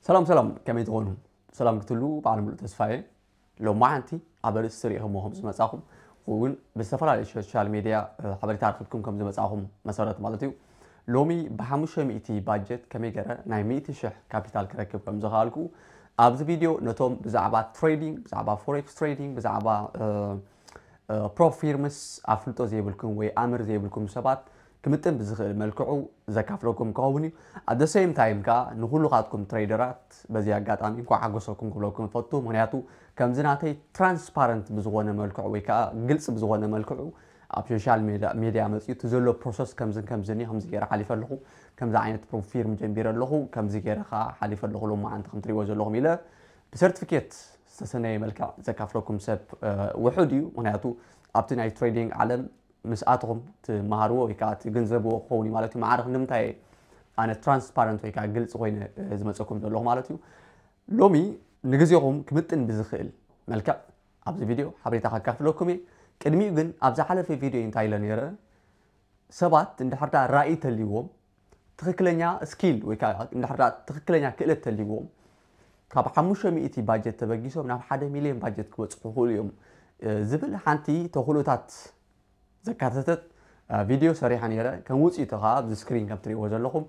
ሰላም ሰላም፣ ከመይ ትኾኑ? ሰላም ክትሉ በዓል ሙሉእ ተስፋ እየ። ሎማዓንቲ ኣብ ኣርእስቲ ርኢኹምዎ ከም ዝመጻኹም፣ እውን ብዝተፈላለዩ ሶሻል ሚድያ ሓበሬታ ረኺብኩም ከም ዝመጻኹም መሰረት ማለት እዩ። ሎሚ ብሓሙሽተ ሚእቲ ባጀት ከመይ ገይረ ናይ ሚእቲ ሽሕ ካፒታል ክረክብ ከም ዝኸኣልኩ ኣብዚ ቪድዮ ነቶም ብዛዕባ ትሬዲንግ፣ ብዛዕባ ፎሬክስ ትሬዲንግ፣ ብዛዕባ ፕሮፊርምስ ኣፍልጦ ዘይብልኩም ወይ ኣምር ዘይብልኩም ሰባት ክምጥን ብዝኽእል መልክዑ ዘካፍለኩም ክኸውን እዩ። ኣት ሰም ታይም ከዓ ንኩሉኻትኩም ትሬደራት በዚ ኣጋጣሚ እንኳዕ ሓጎሰኩም ክብለኩም እፈቱ። ምክንያቱ ከምዚ ናተይ ትራንስፓረንት ብዝኾነ መልክዑ ወይ ከዓ ግልፂ ብዝኾነ መልክዑ ኣብ ሶሻል ሚድያ መፅኡ እቲ ዘሎ ፕሮሰስ ከምዝን ከምዝን እዩ። ከምዚ ገይረ ሓሊፈ ኣለኹ፣ ከምዚ ዓይነት ፕሮፊርም ጀሚረ ኣለኹ፣ ከምዚ ገይረ ከዓ ሓሊፈ ኣለኹ ሎማዓንቲ ከምትሪእዎ ዘለኹም ኢለ ብሰርቲፊኬት ዝተሰነየ መልክዕ ዘካፍለኩም ሰብ ውሑድ እዩ። ምክንያቱ ኣብቲ ናይ ትሬዲንግ ዓለም ምስኣትኹም ትመሃርዎ ወይ ከዓ ትግንዘብዎ ክኸውን እዩ ማለት እዩ። ማዕረ ክንዲ ምንታይ ኣነ ትራንስፓረንት ወይ ከዓ ግልፂ ኮይነ ዝመፀኩም ዘለኹ ማለት እዩ። ሎሚ ንግዜኹም ክምጥን ብዝኽእል መልክዕ ኣብዚ ቪድዮ ሓበሬታ ከካፍለኩም እየ። ቅድሚኡ ግን ኣብ ዝሓለፈ ቪድዮ እንታይ ኢለ ነይረ? ሰባት እንድሕር ዳ ራእይ ተልይዎም፣ ትኽክለኛ ስኪል ወይ ከዓ እንድሕር ዳ ትኽክለኛ ክእለት ተልይዎም፣ ካብ ሓሙሽተ ሚእቲ ባጀት ተበጊሶም ናብ ሓደ ሚልዮን ባጀት ክበፅሑ ይኽእሉ እዮም ዝብል ሓንቲ ተኽእሎታት ዘካተተት ቪድዮ ሰሪሐ ነይረ። ከም ውፅኢቱ ከዓ ኣብዚ ስክሪን ከም ትሪእዎ ዘለኹም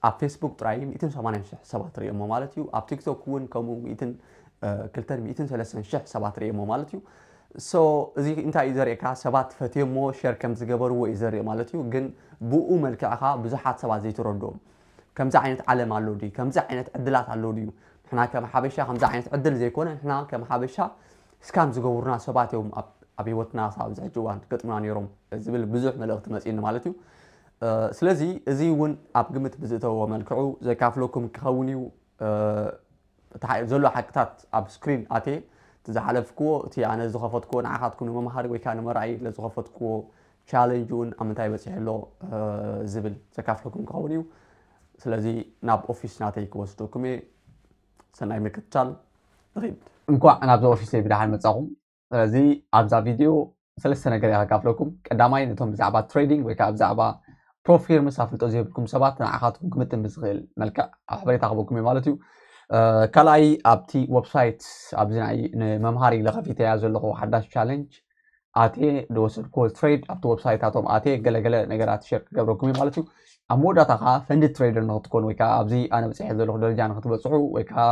ኣብ ፌስቡክ ጥራይ ሚእትን ሰማንያን ሽሕ ሰባት ርእዮሞ ማለት እዩ። ኣብ ቲክቶክ እውን ከምኡ ሚእትን ክልተን ሚእትን ሰለስተን ሽሕ ሰባት ርእዮሞ ማለት እዩ። ሶ እዚ እንታይ እዩ ዘርእየካ? ሰባት ፈትዮሞ ሸር ከም ዝገበርዎ እዩ ዘርኢ ማለት እዩ። ግን ብኡ መልክዕ ከዓ ብዙሓት ሰባት ዘይተረድኦም ከምዚ ዓይነት ዓለም ኣሎ ድዩ? ከምዚ ዓይነት ዕድላት ኣሎ ድዩ? ንሕና ከም ሓበሻ ከምዚ ዓይነት ዕድል ዘይኮነ ንሕና ከም ሓበሻ ስካም ዝገብሩና ሰባት እዮም ኣብ ኣብ ህይወትና ክሳብ ኣብዚ ሕጂ እዋን ገጥሙና ነይሮም ዝብል ብዙሕ መልእኽቲ መፂእኒ ማለት እዩ። ስለዚ እዚ እውን ኣብ ግምት ብዝእተዎ መልክዑ ዘካፍለኩም ክኸውን እዩ። ዘሎ ሓቅታት ኣብ ስክሪን ኣትየ እቲ ዝሓለፍክዎ እቲ ኣነ ዝኸፈትክዎ ንዓኻትኩም ንመምሃሪ ወይ ከዓ ንመርኣይ ዝኸፈትክዎ ቻለንጅ እውን ኣብ ምንታይ በፂሑ ኣሎ ዝብል ዘካፍለኩም ክኸውን እዩ። ስለዚ ናብ ኦፊስ ናተይ ክወስደኩም እየ። ሰናይ ምክትታል። ንኺድ። እንኳዕ ናብዚ ኦፊሰይ ብደሓን መጻኹም። ስለዚ ኣብዛ ቪድዮ ሰለስተ ነገር እየ ከካፍለኩም። ቀዳማይ ነቶም ብዛዕባ ትሬዲንግ ወይ ከዓ ብዛዕባ ፕሮፊርምስ ኣፍልጦ ዘይብልኩም ሰባት ንዓኻትኩም ክምጥን ብዝኽእል መልክዕ ሓበሬታ ክበኩም እዩ ማለት እዩ። ካልኣይ ኣብቲ ወብሳይት ኣብዚ ናይ ንመምሃሪ ኢለ ከፊተያ ዘለኹ ሓዳሽ ቻለንጅ ኣትየ ዝወሰድኩዎ ትሬድ ኣብቲ ወብሳይታቶም ኣትየ ገለገለ ነገራት ሸር ክገብረኩም እዩ ማለት እዩ። ኣብ መወዳእታ ከዓ ፈንድ ትሬደር ንክትኮኑ ወይ ከዓ ኣብዚ ኣነ በፂሐ ዘለኹ ደረጃ ንክትበፅሑ ወይ ከዓ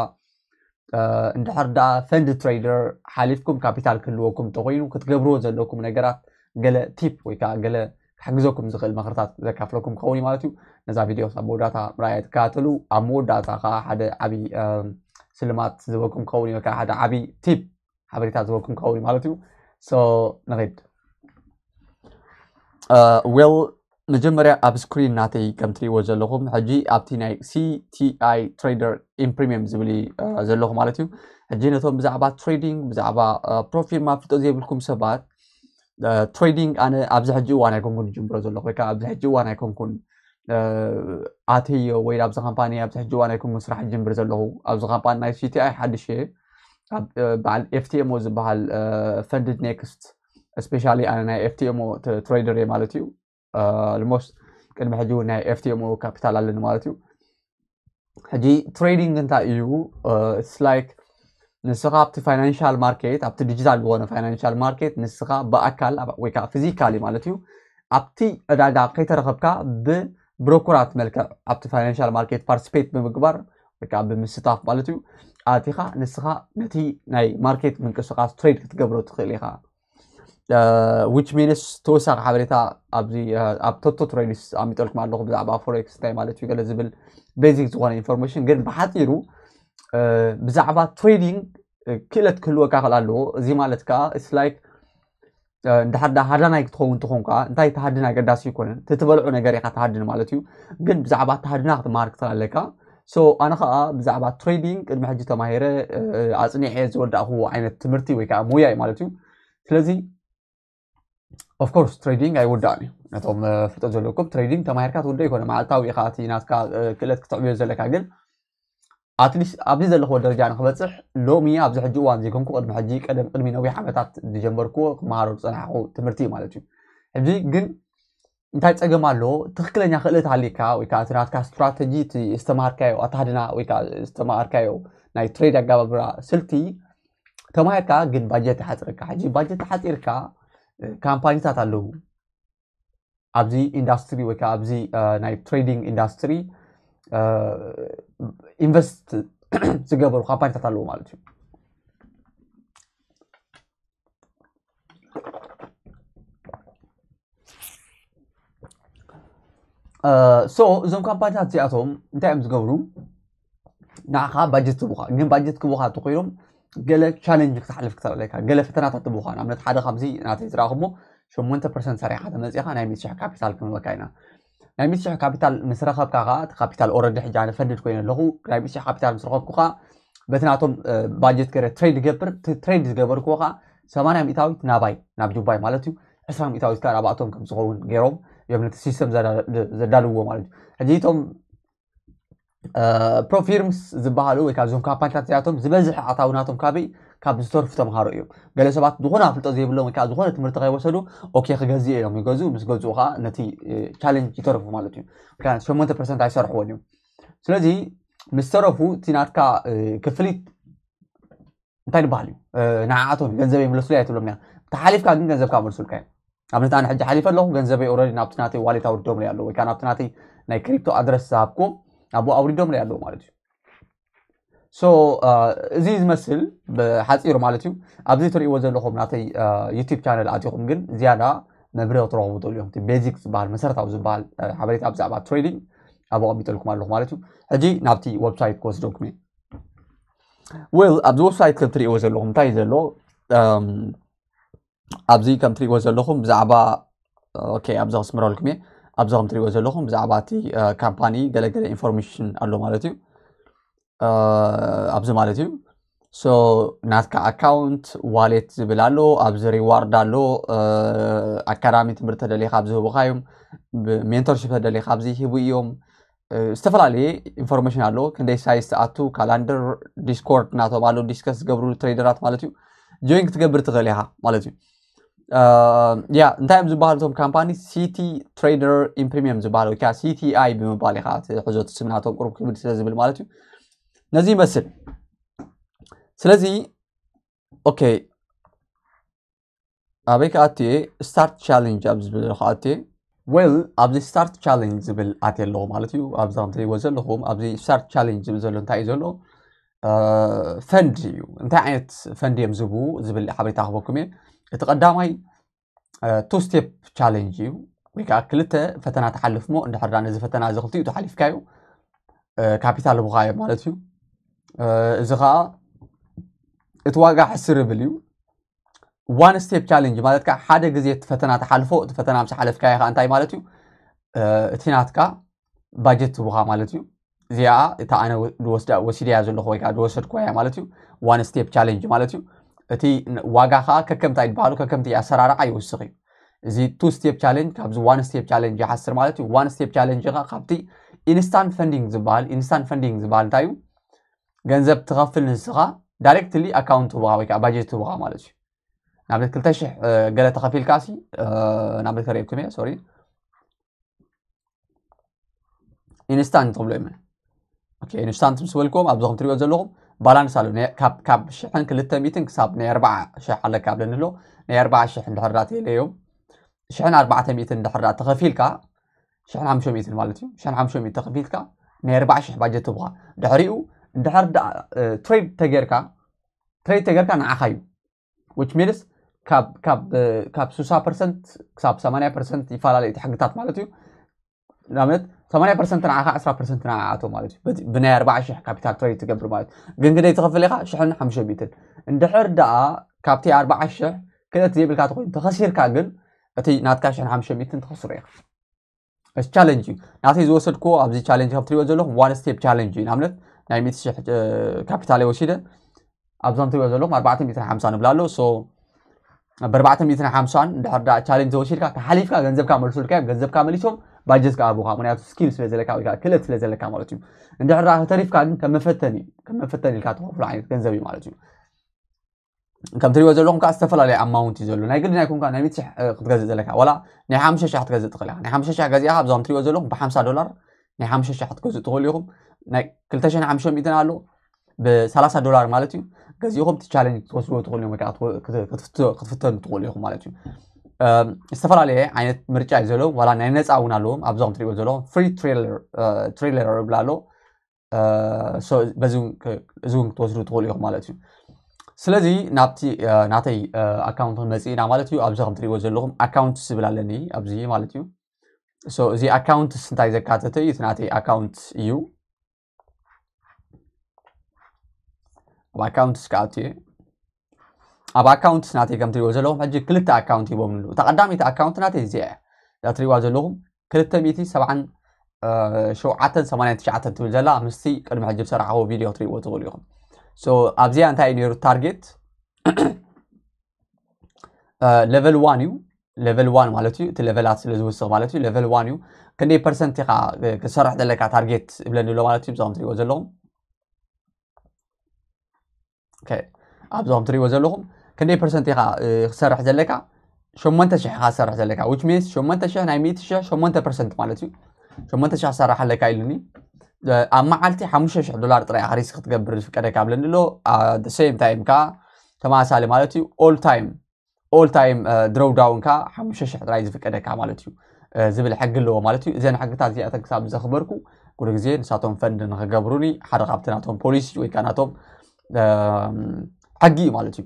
እንድሕር ዳ ፈንድ ትሬደር ሓሊፍኩም ካፒታል ክህልወኩም እንተኮይኑ ክትገብርዎ ዘለኩም ነገራት ገለ ቲፕ ወይ ከዓ ገለ ክሕግዘኩም ዝኽእል ምኽርታት ዘካፍለኩም ክኸውን እዩ ማለት እዩ። ነዛ ቪድዮ ኣብ መወዳእታ ምርኣይ ትከታተሉ። ኣብ መወዳእታ ከዓ ሓደ ዓብዪ ስልማት ዝበኩም ክኸውን እዩ፣ ከዓ ሓደ ዓብዪ ቲፕ ሓበሬታ ዝበኩም ክኸውን እዩ ማለት እዩ። ሶ ንኺድ። ዌል መጀመርያ ኣብ ስክሪን ናተይ ከም ትሪእዎ ዘለኹም ሕጂ ኣብቲ ናይ ሲቲኣይ ትሬደር ኢን ፕሪሚየም ዝብል እዩ ዘለኹ ማለት እዩ። ሕጂ ነቶም ብዛዕባ ትሬዲንግ ብዛዕባ ፕሮፊርም ኣፍልጦ ዘይብልኩም ሰባት ትሬዲንግ ኣነ ኣብዚ ሕጂ እዋን ኣይኮንኩን ጅምሮ ዘለኹ ወይ ከዓ ኣብዚ ሕጂ እዋን ኣይኮንኩን ኣተዮ ወይ ኣብዚ ካምፓኒ ኣብዚ ሕጂ እዋን ኣይኮንኩን ስራሕ ጅምር ዘለኹ። ኣብዚ ካምፓኒ ናይ ሲቲኣይ ሓድሽ እየ። በዓል ኤፍቲኤምኦ ዝበሃል ፈንድድ ኔክስት ስፔሻሊ ኣነ ናይ ኤፍቲኤምኦ ትሬደር እየ ማለት እዩ። ልሞስት ቅድሚ ሕጂ እውን ናይ ኤፍቲኤምኦ ካፒታል ኣለኒ ማለት እዩ። ሕጂ ትሬዲንግ እንታይ እዩ? ስ ላይክ ንስኻ ኣብቲ ፋይናንሻል ማርኬት ኣብቲ ዲጂታል ዝኾነ ፋይናንሻል ማርኬት ንስኻ ብኣካል ወይ ከዓ ፊዚካሊ ማለት እዩ ኣብቲ ዕዳጋ ከይተረኸብካ ብብሮኮራት መልክዕ ኣብቲ ፋይናንሻል ማርኬት ፓርቲስፔት ብምግባር ወይ ከዓ ብምስታፍ ማለት እዩ ኣቲኻ ንስኻ ነቲ ናይ ማርኬት ምንቅስቃስ ትሬድ ክትገብሮ ትኽእል ኢኻ። ዊች ሚንስ ተወሳኺ ሓበሬታ ኣብዚ ኣብ ቶቶ ትሬድስ ኣሚጠልኩም ኣለኹ ብዛዕባ ፎሬክስ እንታይ ማለት እዩ ገለ ዝብል ቤዚክ ዝኾነ ኢንፎርሜሽን ግን ብሓፂሩ ብዛዕባ ትሬዲንግ ክእለት ክህልወካ ክእል ኣለዎ። እዚ ማለት ከዓ ስ ላይክ እንድሕር ዳ ሃዳናይ ክትኸውን ትኾን ከዓ እንታይ ትሃድን ኣገዳሲ ይኮነን። ትትበልዑ ነገር ኢካ ትሃድን ማለት እዩ። ግን ብዛዕባ ትሃድና ክትመሃር ክትኽእል ኣለካ። ሶ ኣነ ከዓ ብዛዕባ ትሬዲንግ ቅድሚ ሕጂ ተማሂረ ኣፅኒሐ ዝወዳእክዎ ዓይነት ትምህርቲ ወይ ከዓ ሞያ እዩ ማለት እዩ። ስለዚ ኦፍኮርስ ትሬዲንግ ኣይወዳእን እዩ። ነቶም ፍልጠት ዘለኩም ትሬዲንግ ተማሂርካ ትውደ ይኮነ መዓልታዊ ኢካ እቲ ናትካ ክእለት ክትዕብዮ ዘለካ ግን ኣትሊስት ኣብዚ ዘለክዎ ደረጃ ንክበፅሕ ሎሚ ኣብዚ ሕጂ እዋን ዘይኮንኩ ቅድሚ ሕጂ ቀደም ቅድሚ ነዊሕ ዓመታት ዝጀመርክዎ ክመሃሮ ዝፀናሕኩ ትምህርቲ እዩ ማለት እዩ። ሕጂ ግን እንታይ ጸገም ኣሎ? ትኽክለኛ ክእለት ሃልይካ ወይ ከዓ እቲ ናትካ ስትራተጂ፣ እቲ ዝተማሃርካዮ ኣታህድና ወይ ከዓ ዝተማሃርካዮ ናይ ትሬድ ኣጋባብራ ስልቲ ተማሂርካ፣ ግን ባጀት ይሓፅረካ። ሕጂ ባጀት ሓፂርካ፣ እ፣ ካምፓኒታት ኣለዉ ኣብዚ ኢንዳስትሪ ወይ ከዓ ኣብዚ፣ እ፣ ናይ ትሬዲንግ ኢንዳስትሪ፣ እ፣ ኢንቨስት ዝገበሩ ካምፓኒታት ኣለዉ ማለት እዩ። ሶ እዞም ካምፓኒታት እዚኣቶም እንታይ እዮም ዝገብሩ? ንዓኻ ባጀት ክቡኻ፣ ግን ባጀት ክቡኻ እንተኮይኖም ገለ ቻለንጅ ክትሓልፍ ክትኽእል ኣለካ፣ ገለ ፈተናታት ትቡኻ። ንኣብነት ሓደ ካብዚ ናተይ ዝረኣኹሞ ሸሞንተ ፐርሰንት ሰሪሕኻ ተመፂኻ ናይ ሚእቲ ሽሕ ካፒታል ክንበካ ኢና። ናይ ሚእቲ ሽሕ ካፒታል ምስ ረኸብካ ከዓ፣ እቲ ካፒታል ኦረዲ ሕጂ ኣነ ፈንድድ ኮይነ ኣለኹ። ናይ ሚእቲ ሽሕ ካፒታል ምስ ረኸብኩ ከዓ በቲ ናቶም፣ እ፣ ባጀት ገይረ ትሬድ ይገብር። እቲ ትሬድ ዝገበርክዎ ከዓ ሰማንያ ሚእታዊት ናባይ፣ ናብ ጁባይ ማለት እዩ፣ ዕስራ ሚእታዊት ከዓ ናባእቶም ከም ዝኸውን ገይሮም እዮም ነቲ ሲስተም ዘዳ-፣ ዘዳልውዎ ማለት እዩ። ሕጂ እቶም፣ እ፣ ፕሮ ፊርምስ ዝበሃሉ ወይ ካብ እዞም ካምፓኒታት እዚኣቶም ዝበዝሕ ኣታዊ ናቶም ካበይ፣ ካብ ዝተርፉ ተምሃሮ እዮም። ገለ ሰባት ዝኾነ ኣፍልጦ ዘይብሎም ወይ ከዓ ዝኾነ ትምህርቲ ከይወሰዱ፣ ኦኬ ክገዝእ እዮም ይገዝኡ፣ ምስ ገዝኡ ከዓ ነቲ፣ እ፣ ቻለንጅ ይተርፉ ማለት እዩ። ምክንያቱ ሸሞንተ ፐርሰንት ኣይሰርሕዎን እዮም። ስለዚ ምስ ተረፉ እቲ ናትካ፣ እ፣ ክፍሊት እንታይ ዝበሃል እዩ? እ፣ ንዓኣቶም ገንዘብ ይምለሱለይ ኣይትብሎም እያ። ተሓሊፍካ ግን ገንዘብካ መልሱልካ እዮም። ኣብነት ኣነ ሕጂ ሓሊፈ ኣለኹ፣ ገንዘበይ ኦረዲ ናብቲ ናተይ ዋሌት ኣውሪዶምለይ ኣለዉ፣ ወይ ከዓ ናብቲ ናተይ ናይ ክሪፕቶ ኣድረስ ዝሃብኩዎም ኣብኡ ኣውሪዶምለይ ኣለዉ ማለት እዩ። ሶ፣ እ፣ እዚ ዝመስል ብሓፂሩ ማለት እዩ። ኣብዚ ትርእይዎ ዘለኹም ናተይ፣ እ፣ ዩቲብ ቻነል ኣቲኹም ግን ዝያዳ መብርሂ ክትረኽቡ ትኽእሉ እዮም። እቲ ቤዚክ ዝበሃል፣ መሰረታዊ ዝበሃል፣ እ፣ ሓበሬታ ብዛዕባ ትሬዲንግ ኣብኡ ኣቐሚጠልኩም ኣለኹ ማለት እዩ። ሕጂ ናብቲ ዌብሳይት ክወስደኩም እየ። ዌል፣ ኣብዚ ዌብሳይት ከም ትርእይዎ ዘለኹም እንታይ እዩ ዘሎ? እም፣ ኣብዚ ከም ትርእይዎ ዘለኹም ብዛዕባ፣ ኦኬ፣ ኣብዚ ከስምረልኩም እየ። ኣብዚ ከም ትርእይዎ ዘለኹም ብዛዕባ እቲ፣ እ፣ ካምፓኒ ገለገለ ኢንፎርሜሽን ኣሎ ማለት እዩ። እ፣ ኣብዚ ማለት እዩ። ሶ ናትካ ኣካውንት፣ ዋሌት ዝብል ኣሎ፣ ኣብዚ ሪዋርድ ኣሎ፣ እ፣ ኣካዳሚ ትምህርቲ ተደሊኻ ኣብዚ ህቡኻ እዮም፣ ብ-፣ ሜንቶርሺፕ ተደሊኻ ኣብዚ ይህቡ እዮም። እ፣ ዝተፈላለየ ኢንፎርሜሽን ኣሎ። ክንደይ ሳይዝ ትኣቱ፣ ካላንደር፣ ዲስኮርድ ናቶም ኣሎ፣ ዲስከስ ዝገብሩ ትሬደራት ማለት እዩ። ጆይን ክትገብር ትኽእል ኢኻ ማለት እዩ። እ፣ ያ፣ እንታይ እዮም ዝበሃሉ እቶም ካምፓኒ? ሲቲ ትሬደር ኢን ፕሪሚየም ዝበሃሉ ወይ ከዓ ሲቲኣይ ብምባል ኢኻ ትሕዞ፣ እቲ ስም ናቶም ቁሩብ ክብድ ስለ ዝብል ማለት እዩ። ነዚ ይመስል። ስለዚ፣ ኦኬ፣ ኣበይ ክኣቱ እየ? ስታርት ቻሌንጅ ኣብ ዝብል ክኣቱ እየ። ዌል፣ ኣብዚ ስታርት ቻሌንጅ ዝብል ኣትየ ኣለኹ ማለት እዩ። ኣብዚ ከም ትርእይዎ ዘለኹም፣ ኣብዚ ስታርት ቻሌንጅ ዝብል ዘሎ እንታይ እዩ ዘሎ? እ፣ ፈንድ እዩ። እንታይ ዓይነት ፈንድ እዮም ዝህቡ ዝብል ሓበሬታ ክህበኩም እየ። እቲ ቀዳማይ፣ እ፣ ቱ ስቴፕ ቻሌንጅ እዩ፣ ወይ ከዓ ክልተ ፈተና ትሓልፍ እሞ፣ እንድሕር ዳ ነዚ ፈተና እዚ ክልቲኡ ተሓሊፍካዮ፣ እ፣ ካፒታል ህቡኻ እዮም ማለት እዩ። እ፣ እዚ ከዓ እቲ ዋጋ ሕስር ይብል እዩ። ዋን ስቴፕ ቻሌንጅ ማለት ከዓ ሓደ ግዜ እቲ ፈተና ትሓልፎ፣ እቲ ፈተና ምስ ሓለፍካዮ ከዓ እንታይ ማለት እዩ? እ፣ እቲ ናትካ ባጀት ትህቡኻ ማለት እዩ። እዚኣ እታ ኣነ ወ-፣ ድወስዳ-፣ ወሲደያ ዘለኹ ወይ ከዓ ድወሰድኩዋ እያ ማለት እዩ። ዋን ስቴፕ ቻሌንጅ ማለት እዩ። እቲ ን-፣ ዋጋ ከዓ ከከምታይ ዝበሃሉ፣ ከከምቲ ኣሰራርዓ ይውስኽ እዩ። እዚ ቱ ስቴፕ ቻሌንጅ ካብዚ ዋን ስቴፕ ቻሌንጅ ይሓስር ማለት እዩ። ዋን ስቴፕ ቻሌንጅ ከዓ ካብቲ ኢንስታንት ፈንዲንግ ዝበሃል፣ ኢንስታንት ፈንዲንግ ዝበሃል እንታይ እዩ? ገንዘብ ትኸፍል ንስኻ፣ ዳይሬክትሊ ኣካውንት ህቡኻ ወይ ከዓ ባጀት ህቡኻ ማለት እዩ። ንኣብነት ክልተ ሽሕ፣ እ፣ ገለ ተኸፊልካ ሲ፣ እ፣ ንኣብነት ከርእየኩም እየ፣ ሶሪ። ኢንስታንት ትብሎ እዮም። ኦኬ፣ ኢንስታንት ምስ በልኩም ኣብዚ ከም ትሪእዎ ዘለኹም ባላንስ ኣሎ። ናይ፣ ካብ፣ ካብ ሽሕን ክልተ ሚእትን ክሳብ ናይ ኣርባዓ ሽሕ ኣለካ ኣብለኒ ኣሎ። ናይ ኣርባዓ ሽሕ እንድሕር ዳ ተይለዮም፣ ሽሕን ኣርባዕተ ሚእትን እንድሕር ዳ ተኸፊልካ፣ ሽሕን ሓሙሽተ ሚእትን ማለት እዩ። ሽሕን ሓሙሽተ ሚእትን ተኸፊልካ ናይ ኣርባዓ ሽሕ ባጀት ህቡኻ። ድሕሪኡ እንድሕር ዳ፣ እ፣ ትሬድ ተጌርካ፣ ትሬድ ተጌርካ ንዓኻ እዩ። ዊች ሚንስ ካብ፣ ካብ፣ እ፣ ካብ ስሳ ፐርሰንት ክሳብ ሰማንያ ፐርሰንት ይፈላለ እቲ ሕግታት ማለት እዩ። ንኣብነት ሰማንያ ፐርሰንት ንዓኻ፣ ዕስራ ፐርሰንት ንዓኣቶም ማለት እዩ። በቲ ብናይ ኣርባዓ ሽሕ ካፒታል ትሬድ ትገብር ማለት እዩ። ግን ክንደይ ትኸፍል ኢኻ? ሽሕን ሓሙሽተ ሚእትን። እንድሕር ደኣ ካብቲ ኣርባዓ ሽሕ ክእለት ዘይብልካ ተኾይኑ ተኸሲርካ ግን እቲ ናትካ ሽሕን ሓሙሽተ ሚእትን ትኸስሮ ኢኻ። እዚ ቻለንጅ እዩ። ናተይ ዝወሰድክዎ ኣብዚ ቻለንጅ ከም ትሪእዎ ዘለኹም ዋን ስቴፕ ቻለንጅ እዩ። ንኣብነት ናይ ሚእቲ ሽሕ፣ እ፣ ካፒታል እየ ወሲደ። ኣብዚ ከም ትሪእዎ ዘለኹም ኣርባዕተ ሚእትን ሓምሳን ንብላ ኣሎ። ሶ፣ ብ ኣርባዕተ ሚእትን ሓምሳን እንድሕር ደኣ ቻሌንጅ ተወሲድካ፣ ተሓሊፍካ፣ ገንዘብካ መልሱልካ እዮም። ገንዘብካ መሊሶም፣ ባጀት ከኣ ቡኻ። ምኽንያቱ ስኪል ስለ ዘለካ ወይ ከዓ ክእለት ስለ ዘለካ ማለት እዩ። እንድሕር ደኣ ከተሪፍካ ግን ከም መፈተኒ፣ ከም መፈተኒ ኢልካ ትኸፍሎ ዓይነት ገንዘብ እዩ ማለት እዩ። ከም ትሪእዎ ዘለኹም ከዓ ዝተፈላለየ ኣማውንት እዩ ዘሎ። ናይ ግድን ኣይኮንካ ናይ ሚእቲ ሽሕ ክትገዝእ ዘለካ፣ ዋላ ናይ ሓሙሽተ ሽሕ ክትገዝእ ትኽእል ኢኻ። ናይ ሓሙሽተ ሽሕ ገዚእኻ ኣብዞም ትሪእዎ ዘለኹም ብ ሓምሳ ዶላር ናይ ሓሙሽተ ሽሕ ክትገዝእ ትኽእሉ ኢኹም። ናይ ክልተ ሽሕን ሓሙሽተ ሚእትን ኣሎ፣ ብ ሰላሳ ዶላር ማለት እዩ። ገዚእኹም እቲ ቻለንጅ ክትወስድዎ ትኽእሉ እዮም፣ ወይ ከዓ ክትፍተኑ ትኽእሉ ኢኹም ማለት እዩ። ዝተፈላለየ ዓይነት ምርጫ እዩ ዘለዎም። ዋላ ናይ ነፃ እውን ኣለዎም። ኣብዞም ትሪእዎ ዘለኹም ፍሪ ትሬለር ይብላ ኣሎ። በዚ እውን ክትወስዱ ትኽእሉ ኢኹም ማለት እዩ። ስለዚ ናብቲ ናተይ ኣካውንት ክንመፅእ ኢና ማለት እዩ። ኣብዚ ከም ትሪእዎ ዘለኹም ኣካውንት ዝብል ኣለኒ ኣብዚ ማለት እዩ። እዚ ኣካውንትስ እንታይ ዘካተተ እዩ? እቲ ናተይ ኣካውንት እዩ። ኣብ ኣካውንትስ ክኣቱ እየ። ኣብ ኣካውንትስ ናተይ ከም ትሪእዎ ዘለኹም ሕጂ ክልተ ኣካውንት ሂቦም ኣለዉ። እታ ቀዳመይቲ ኣካውንት ናተይ እዚኣ እያ። እዛ ትሪእዋ ዘለኹም ክልተ ሚእቲ ሰብዓን ሸውዓተን ሰማንያን ትሽዓተን ትብል ዘላ ምስቲ ቅድሚ ሕጂ ዝሰራሕዎ ቪድዮ ክትሪእዎ ትኽእሉ ኢኹም። ኣብዚኣ እንታይ እዩ ነይሩ ታርጌት? ሌቨል ዋን እዩ። ሌቨል ዋን ማለት እዩ እቲ ሌቨላት ስለ ዝውስኽ ማለት እዩ። ሌቨል ዋን እዩ። ክንደይ ፐርሰንት ኢኻ ክሰርሕ ዘለካ ታርጌት ይብለኒ ኣሎ ማለት እዩ። ብዛኹም ትሪእዎ ዘለኹም ኣብዞም ትሪእዎ ዘለኹም ክንደይ ፐርሰንት ኢኻ ክሰርሕ ዘለካ? ሸሞንተ ሽሕ ኢኻ ክሰርሕ ዘለካ። ዊች ሚንስ ሸሞንተ ሽሕ ናይ ሚእቲ ሽሕ ሸሞንተ ፐርሰንት ማለት እዩ። ሸሞንተ ሽሕ ክሰርሕ ኣለካ ኢሉኒ። ኣብ መዓልቲ ሓሙሽተ ሽሕ ዶላር ጥራይ ኢኻ ሪስክ ክትገብር ዝፍቀደካ ብለኒ ኣሎ። ሴም ታይም ከዓ ተመሳሳሊ ማለት እዩ። ኦል ታይም ኦል ታይም ድሮው ዳውን ከዓ ሓሙሽተ ሽሕ ጥራይ ዝፍቀደካ ማለት እዩ ዝብል ሕጊ ኣለዎ ማለት እዩ። እዘን ሕግታት እዚኣተን ክሳብ ዘኽበርኩ ኩሉ ግዜ ንሳቶም ፈንድ ንክገብሩኒ ሓደ ካብቲ ናቶም ፖሊሲ ወይ ከዓ ናቶም ሕጊ እዩ ማለት እዩ።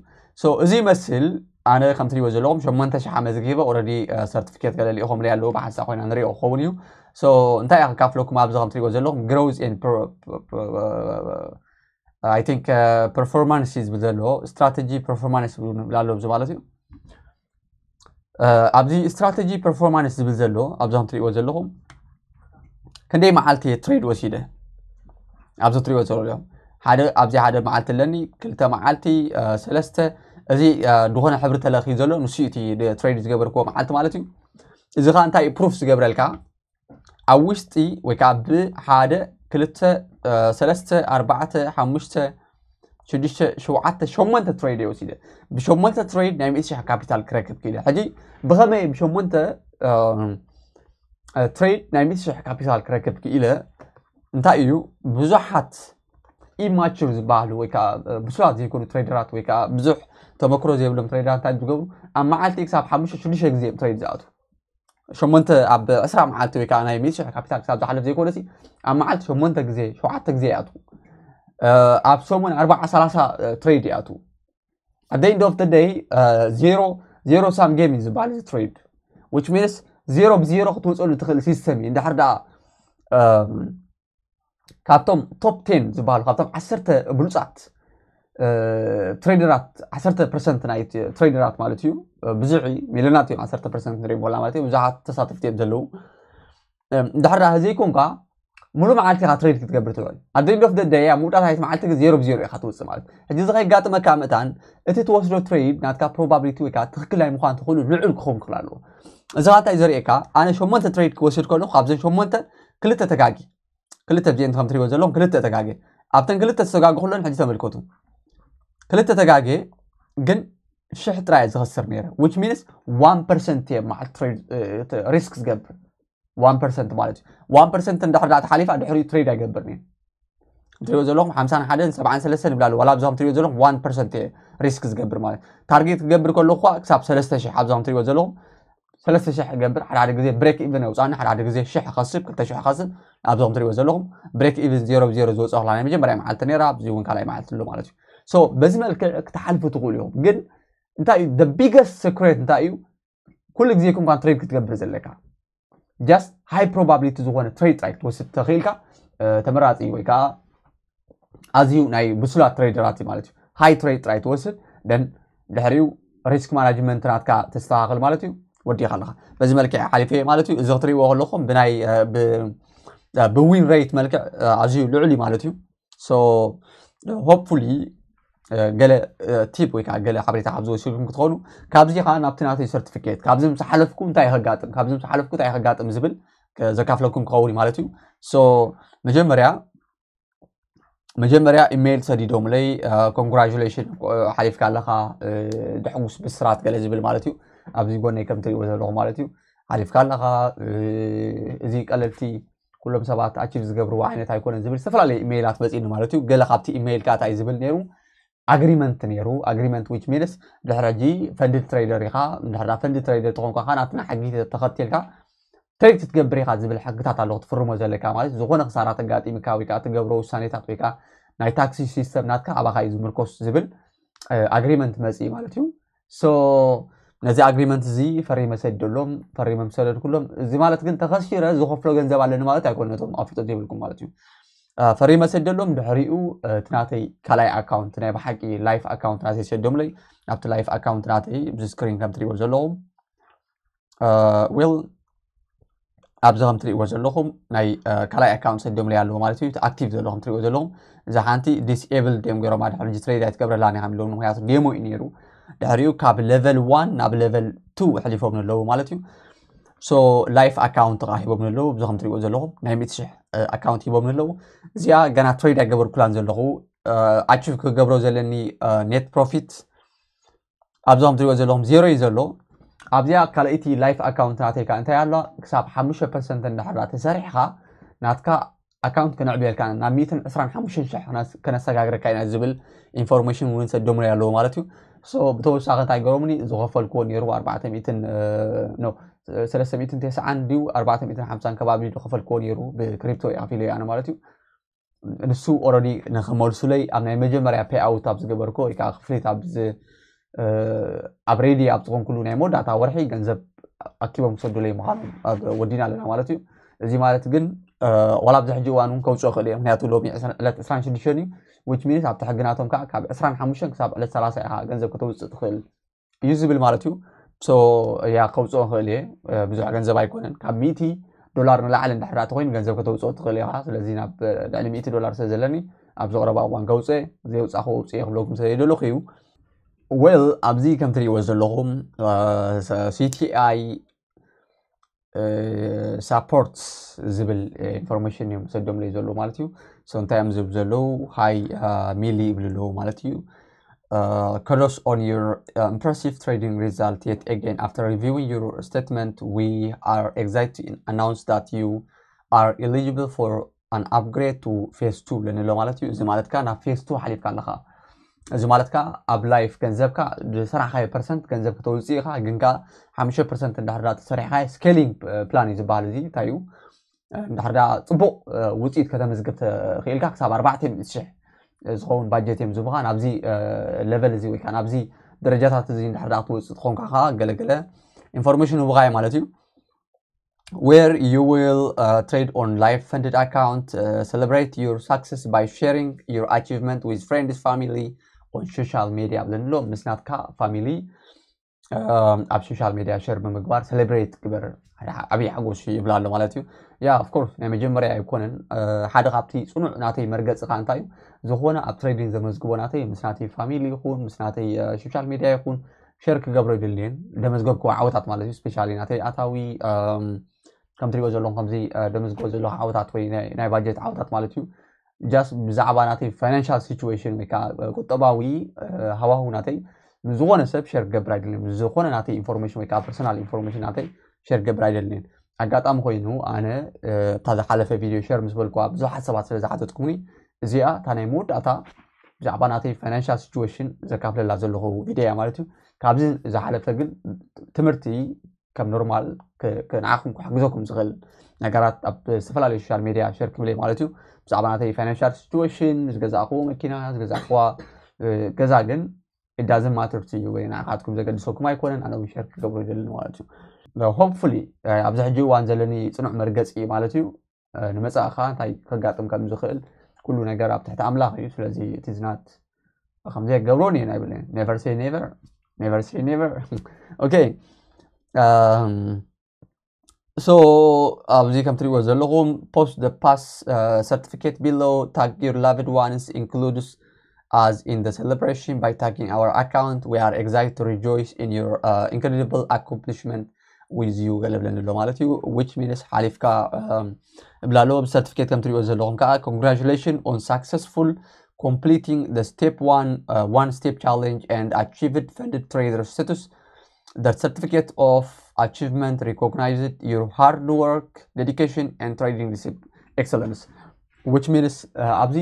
እዚ ይመስል። ኣነ ከም ትሪእዎ ዘለኹም ሸሞንተ ሽሕ መዝጊበ ኦረዲ ሰርቲፊኬት ገለ ልኢኾም ሪኣ ኣለዉ ብሓንሳ ኮይና ንሪኦ ክኸውን እዩ። እንታይ እያ ክካፍለኩም ኣብዚ ከም ትሪእዎ ዘለኹም ግሮዝ I think ፐርፎርማንስ እዩ ዝብል ዘሎ ስትራቴጂ ፐርፎርማንስ ዝብል ኣሎ እዚ ማለት እዩ። ኣብዚ ስትራቴጂ ፐርፎርማንስ ዝብል ዘሎ ኣብዞም ትሪእዎ ዘለኹም ክንደይ መዓልቲ እየ ትሬድ ወሲደ ኣብዚ ትሪእዎ ዘለኹም ሓደ ኣብዚ ሓደ መዓልቲ ኣለኒ ክልተ መዓልቲ ሰለስተ እዚ ዝኾነ ሕብሪ ተለኺ ዘሎ ንሱ እቲ ትሬድ ዝገበርክዎ መዓልቲ ማለት እዩ። እዚ ከዓ እንታይ እዩ ፕሩፍ ዝገብረልካ ኣብ ውሽጢ ወይ ከዓ ብሓደ ክልተ ሰለስተ ኣርባዕተ ሓሙሽተ ሽዱሽተ ሸውዓተ ሸሞንተ ትሬድ እየ ወሲደ። ብሸሞንተ ትሬድ ናይ ሚእቲ ሽሕ ካፒታል ክረክብ ክኢለ። ሕጂ ብኸመይ ብሸሞንተ ትሬድ ናይ ሚእቲ ሽሕ ካፒታል ክረክብ ክኢለ? እንታይ እዩ ብዙሓት ኢማቹር ዝበሃሉ ወይ ከዓ ብሱላት ዘይኮኑ ትሬደራት ወይ ከዓ ብዙሕ ተመክሮ ዘይብሎም ትሬደራት እንታይ ዝገብሩ ኣብ መዓልቲ ክሳብ ሓሙሽተ ሽዱሽተ ግዜ እዮም ትሬድ ዝኣቱ። ሸሞንተ ኣብ ዕስራ መዓልቲ ወይ ከዓ ናይ ሚእቲ ሽሕ ካፒታል ክሳብ ዝሓልፍ ዘይኮነሲ ኣብ መዓልቲ ሸሞንተ ግዜ ሸውዓተ ግዜ ይኣትዉ። ኣብ ሰሙን ኣርባዓ ሰላሳ ትሬድ ይኣትዉ። At the end of the day zero zero sum game እዩ ዝበሃል እዚ ትሬድ which means ዜሮ ብዜሮ ክትወፀሉ ትኽእል ሲስተም እዩ። እንድሕር ደኣ ካብቶም ቶፕ ቴን ዝበሃሉ ካብቶም ዓሰርተ ብሉፃት ትሬደራት ዓሰርተ ፐርሰንት ናይ ትሬደራት ማለት እዩ ብዙሕ ሚልዮናት እዮም ዓሰርተ ፐርሰንት ንሪኦም ኮላ ማለት እዩ ብዙሓት ተሳተፍቲ እዮም ዘለዉ። እንድሕር ደኣ ዘይኮንካ ሙሉእ መዓልቲ ኢኻ ትሬድ ክትገብር ትውዕል። At the end of the day ኣብ ምውዳእ ናይቲ መዓልቲ ግን ዜሮ ብዜሮ ኢኻ ትውፅእ ማለት እዩ። ሕጂ እዚ ከይጋጥመካ ምእታን እቲ ትወስዶ ትሬድ ናትካ ፕሮባብሊቲ ወይ ከዓ ትኽክል ናይ ምዃን ትኽእሉ ልዑል ክኸውን ክኽእል ኣለዎ። እዚ ከዓ እንታይ ዘርእየካ ኣነ ሸሞንተ ትሬድ ክወስድ ከለኹ ካብዘን ሸሞንተ ክልተ ተጋጊ ክልተ ብዜን ከም ትሪእዎ ዘለኹም ክልተ ተጋጌ ኣብተን ክልተ ዝተጋግኹለን ሕጂ ተመልከቱ። ክልተ ተጋጌ ግን ሽሕ ጥራይ ዝኸስር ነይረ which means one percent እየ መዓልቲ ሪስክ ዝገብር one percent ማለት እዩ። One percent እንድሕር ዳ ተሓሊፋ ድሕሪኡ ትሬድ ኣይገብርን እየ። ትሪእዎ ዘለኹም ሓምሳን ሓደን ሰብዓን ሰለስተን ይብላሉ ዋላ ኣብዞም ትሪእዎ ዘለኹም one percent እየ ሪስክ ዝገብር ማለት ታርጌት ክገብር ከለኹ ክሳብ ሰለስተ ሽሕ ኣብዞም ትሪእዎ ዘለኹም ሰለስተ ሽሕ ይገብር ሓደ ሓደ ግዜ ብሬክ ኢቨን የውፃኒ ሓደ ሓደ ግዜ ሽሕ ከስብ ክልተ ሽሕ ከስብ ኣብዞም ትሪእዎ ዘለኹም ብሬክ ኢቨን ዜሮ ብዜሮ ዝወፅኦ ክላ ናይ መጀመርያ መዓልቲ ነይራ ኣብዚ እውን ካልኣይ መዓልቲ ኣሎ ማለት እዩ። So በዚ መልክዕ ክትሓልፉ ትኽእሉ ኢኹም ግን እንታይ እዩ the biggest secret እንታይ እዩ? ኩሉ ግዜ ኮንካ ትሬድ ክትገብር ዘለካ just high probability ዝኾነ ትሬድ ጥራይ ክትወስድ ተኽኢልካ ተመራፂ ወይ ከዓ ኣዝዩ ናይ ብሱላት ትሬደራት እዩ ማለት እዩ። ሃይ ትሬድ ጥራይ ትወስድ ደን ድሕሪኡ ሪስክ ማናጅመንት ናትካ ተስተኻኽል ማለት እዩ። ወዲኻ ኣለኻ በዚ መልክዕ ሓሊፈ ማለት እዩ። እዚ ክትሪእዎ ከለኹም ብናይ ብዊን ሬት መልክዕ ኣዝዩ ልዑል እዩ ማለት እዩ። Hopefully ገለ ቲፕ ወይ ከዓ ገለ ሓበሬታ ካብ ዝወስድኩም ክትኾኑ ካብዚ ከዓ ናብቲ ናተይ ሰርቲፊኬት ካብዚ ምስ ሓለፍኩ እንታይ ከጋጥም ካብዚ ምስ ሓለፍኩ እንታይ ከጋጥም ዝብል ዘካፍለኩም ክኸውን ማለት እዩ። መጀመርያ መጀመርያ ኢሜይል ሰዲዶምለይ፣ ኮንግራጁሌሽን፣ ሓሊፍካ ኣለኻ፣ ደሕጉስ ብስራት ገለ ዝብል ማለት እዩ። ኣብዚ ጎነይ ከም ትሪእዎ ዘለኹ ማለት እዩ። ሓሊፍካ ኣለኻ፣ እዚ ቀለልቲ ኩሎም ሰባት ኣቺቭ ዝገብርዎ ዓይነት ኣይኮነን ዝብል ዝተፈላለዩ ኢሜይላት መፂኒ ማለት እዩ። ገለ ካብቲ ኢሜይል ከዓ እንታይ ዝብል ነይሩ? ኣግሪመንት ነይሩ። ኣግሪመንት ዊች ሚንስ ድሕሪ ሕጂ ፈንድድ ትሬደር ኢኻ። እንድሕር ፈንድድ ትሬደር ተኾንካ ከዓ ናትና ሕጊ ተኸቲልካ ትሬድ ክትገብር ኢኻ ዝብል ሕግታት ኣሎ ክትፍርሞ ዘለካ ማለት እዩ። ዝኾነ ክሳራ ተጋጢምካ ወይ ከዓ ትገብሮ ውሳኔታት ወይ ከዓ ናይ ታክሲ ሲስተም ናትካ ኣባኻ እዩ ዝምርኮስ ዝብል ኣግሪመንት መፅኢ ማለት እዩ። ሶ ነዚ ኣግሪመንት እዚ ፈሪመ ሰደሎም፣ ፈሪመ ምሰደድኩሎም። እዚ ማለት ግን ተኸሲረ ዝኸፍሎ ገንዘብ ኣለኒ ማለት ኣይኮነ፣ ነቶም ኣፍልጦ ዘይብልኩም ማለት እዩ። ፈሪመ ሰደሎም፣ ድሕሪኡ እቲ ናተይ ካልኣይ ኣካውንት ናይ ብሓቂ ላይፍ ኣካውንት ናተይ ሰደምለይ። ኣብቲ ላይፍ ኣካውንት ናተይ ብዚ ስክሪን ከም ትሪእዎ ዘለኹም ዌል ኣብዚ ከም ትሪእዎ ዘለኹም ናይ ካልኣይ ኣካውንት ሰዲኦምለይ ኣለዎ ማለት እዩ። እቲ ኣክቲቭ ዘሎ ከም ትሪእዎ ዘለኹም፣ እዛ ሓንቲ ዲስኤብል ድዮም ገይሮማ፣ ድሕሪ ሕጂ ትሬድ ኣይትገብረላን ኢኻ ኢሎም፣ ምክንያቱ ዴሞ እዩ ነይሩ። ድሕሪኡ ካብ ሌቨል ዋን ናብ ሌቨል ቱ ኣሕሊፎም ኣለዉ ማለት እዩ። ሶ ላይፍ ኣካውንት ከዓ ሂቦም ኣለዉ። እዚ ከም ትሪእዎ ዘለኹም ናይ ሚእቲ ሽሕ ኣካውንት ሂቦም ኣለዉ። እዚኣ ገና ትሬድ ኣይገበርኩላን ዘለኹ። ኣቺቭ ክገብሮ ዘለኒ ኔት ፕሮፊት ኣብዚ ከም ትሪእዎ ዘለኹም ዜሮ እዩ ዘሎ። ኣብዚኣ ካልኣይቲ ላይፍ ኣካውንት ናተይ ከዓ እንታይ ኣሎ? ክሳብ ሓሙሽተ ፐርሰንት እንድሕር ተሰሪሕኻ ናትካ ኣካውንት ክነዕብየልካ ናብ ሚእትን ዕስራን ሓሙሽተን ሽሕ ከነሰጋግረካ ኢና ዝብል ኢንፎርሜሽን እውን ሰዶምለይ ኣለዎ ማለት እዩ። ሶ ብተወሳኺ እንታይ ገሮምኒ ዝኸፈልክዎ ነይሩ ኣርባዕተ ሚእትን ኖ ሰለስተ ሚእትን ተስዓን ድዩ ኣርባዕተ ሚእትን ሓምሳን ከባቢ ዝኸፈልክዎ ነይሩ ብክሪፕቶ ኣፊለ ኣነ ማለት እዩ። ንሱ ኦረዲ ንክመልሱለይ ኣብ ናይ መጀመርያ ፔይ ኣውት ኣብ ዝገበርኩ ወይ ከዓ ክፍሊት ኣብ ዝ- ኣብ ሬዲ ኣብ ዝኾንኩሉ ናይ መወዳእታ ወርሒ ገንዘብ ኣኪቦም ክሰዱለይ ምዃኖም ኣብ ወዲና ኣለና ማለት እዩ። እዚ ማለት ግን ዋላ ኣብዚ ሕጂ እዋን እውን ከውፅኦ ክእል እየ፣ ምክንያቱ ሎሚ ዕለት ዕስራን ሽዱሽተን እዩ። ዊች ሚንስ ኣብቲ ሕግናቶም ከዓ ካብ ዕስራን ሓሙሽተን ክሳብ ዕለት ሰላሳ ኢኻ ገንዘብ ከተውፅእ ትኽእል እዩ ዝብል ማለት እዩ። ሶ ያ ከውፅኦ ክእል እየ። ብዙሕ ገንዘብ ኣይኮነን፣ ካብ ሚእቲ ዶላር ንላዕሊ እንድሕር ተኮይኑ ገንዘብ ከተውፅኦ ትኽእል ኢኻ። ስለዚ ናብ ልዕሊ ሚእቲ ዶላር ስለ ዘለኒ ኣብዚ ቀረባ እዋን ከውፅእ፣ ዘየውፃእኹ ውፅእ ክብለኩም ስለ ይደለኹ እዩ። ዌል ኣብዚ ከም ትሪእዎ ዘለኹም ሲቲኣይ ሳፖርት ዝብል ኢንፎርሜሽን እዮም ሰዶምለይ ዘለዉ ማለት እዩ። ሶ እንታይ እዮም ዝብ ዘለዉ? ሃይ ሚሊ ይብሉ ኣለዉ ማለት እዩ። Kudos on your impressive trading result. Yet again, after reviewing your statement, we are excited to announce that you are eligible for an upgrade to phase two ብለኒ ኣሎ ማለት እዩ። እዚ ማለት ከዓ ናብ ፌዝ ቱ ሓሊፍካ ኣለኻ። እዚ ማለት ከዓ ኣብ ላይፍ ገንዘብካ ዝሰራሕካዮ ፐርሰንት ገንዘብ ከተውፅእ ኢኻ፣ ግን ከዓ ሓሙሽተ ፐርሰንት እንድሕር ተሰሪሕካዮ ስኬሊንግ ፕላን እዩ ዝበሃል። እዚ እንታይ እዩ? እንድሕር ጽቡቕ ውፅኢት ከተመዝግብ ተኽኢልካ ክሳብ ኣርባዕተ ሚእቲ ሽሕ ዝኸውን ባጀት እዮም ዝብኻ። ናብዚ ሌቨል እዚ ወይ ከዓ ናብዚ ደረጃታት እዚ እንድሕር ክትወፅእ ትኾንካ ከዓ ገለገለ ኢንፎርሜሽን ህቡኻ ማለት እዩ። Where you will uh, trade on live funded account, uh, celebrate your success by sharing your achievement with friends, family on social media ብለንሎ ምስ ናትካ ፋሚሊ ኣብ ሶሻል ሚዲያ ሸር ብምግባር ሴሌብሬት ግበር። ዓብዪ ሓጎስ ይብላ ኣሎ ማለት እዩ። ያ ኦፍኮርስ ናይ መጀመርያ ኣይኮነን። ሓደ ካብቲ ፅኑዕ ናተይ መርገፂ ከዓ እንታይ እዩ? ዝኾነ ኣብ ትሬዲንግ ዘመዝግቦ ናተይ ምስ ናተይ ፋሚሊ ይኹን ምስ ናተይ ሶሻል ሚዲያ ይኹን ሸር ክገብሮ ይደልየን። ደመዝገብክዎ ዓወታት ማለት እዩ። ስፔሻሊ ናተይ ኣታዊ ከም ትሪእዎ ዘለኹም ከምዚ ደመዝግቦ ዘለኹ ዓወታት ወይ ናይ ባጀት ዓወታት ማለት እዩ። ጃስት ብዛዕባ ናተይ ፋይናንሻል ሲቹዌሽን ወይ ከዓ ቁጠባዊ ሃዋሁ ናተይ ምስ ዝኾነ ሰብ ሸር ክገብር ኣይደልን። ምስ ዝኾነ ናተይ ኢንፎርሜሽን ወይ ከዓ ፐርሰናል ኢንፎርሜሽን ናተይ ሸር ክገብር ኣይደልን። ኣጋጣሚ ኮይኑ ኣነ እታ ዝሓለፈ ቪድዮ ሸር ምስ በልኩዋ ብዙሓት ሰባት ስለ ዝሓተትኩምኒ እዚኣ እታ ናይ መወዳእታ ብዛዕባ ናተይ ፋይናንሻል ሲቹዌሽን ዘካፍለላ ዘለኹ ቪድዮ እያ ማለት እዩ። ካብዚ ዝሓለፈ ግን ትምህርቲ ከም ኖርማል ንዓኹም ክሕግዘኩም ዝኽእል ነገራት ኣብ ዝተፈላለዩ ሶሻል ሚዲያ ሸር ክብለይ ማለት እዩ። ብዛዕባ ናተይ ፋይናንሻል ሲቹዌሽን፣ ዝገዛእክዎ መኪና፣ ዝገዛእክዋ ገዛ ግን ኢዳዝን ማተር ዩ ወይ ንዓኻትኩም ዘገድሰኩም ኣይኮነን። ኣነ እውን ሸር ክገብሮ ይደልን ማለት እዩ። ሆፕፉሊ ኣብዚ ሕጂ እዋን ዘለኒ ፅኑዕ መርገፂ ማለት እዩ። ንመፃኢ ከዓ እንታይ ከጋጥም ከም ዝኽእል ኩሉ ነገር ኣብ ትሕቲ ኣምላኽ እዩ። ስለዚ እቲ ዝናት ከም ዘይገብሮ እየ ኣይብልን። Never say never, never say never. Okay. So ኣብዚ ከም ትሪእዎ ዘለኹም post the pass certificate below, tag your loved ones, includes us in the celebration by tagging our account. We are excited to rejoice in your incredible accomplishment. with you ገለ ብለኒ ኣሎ ማለት እዩ። Which means ሓሊፍካ እብላ ኣለዎ። ብሰርቲፊኬት ከም ትሪእዎ ዘለኹም ከዓ congratulations on successful completing the step one one step challenge and achieved funded trader status. The certificate of achievement recognized your hard work, dedication and trading excellence. Which means ኣብዚ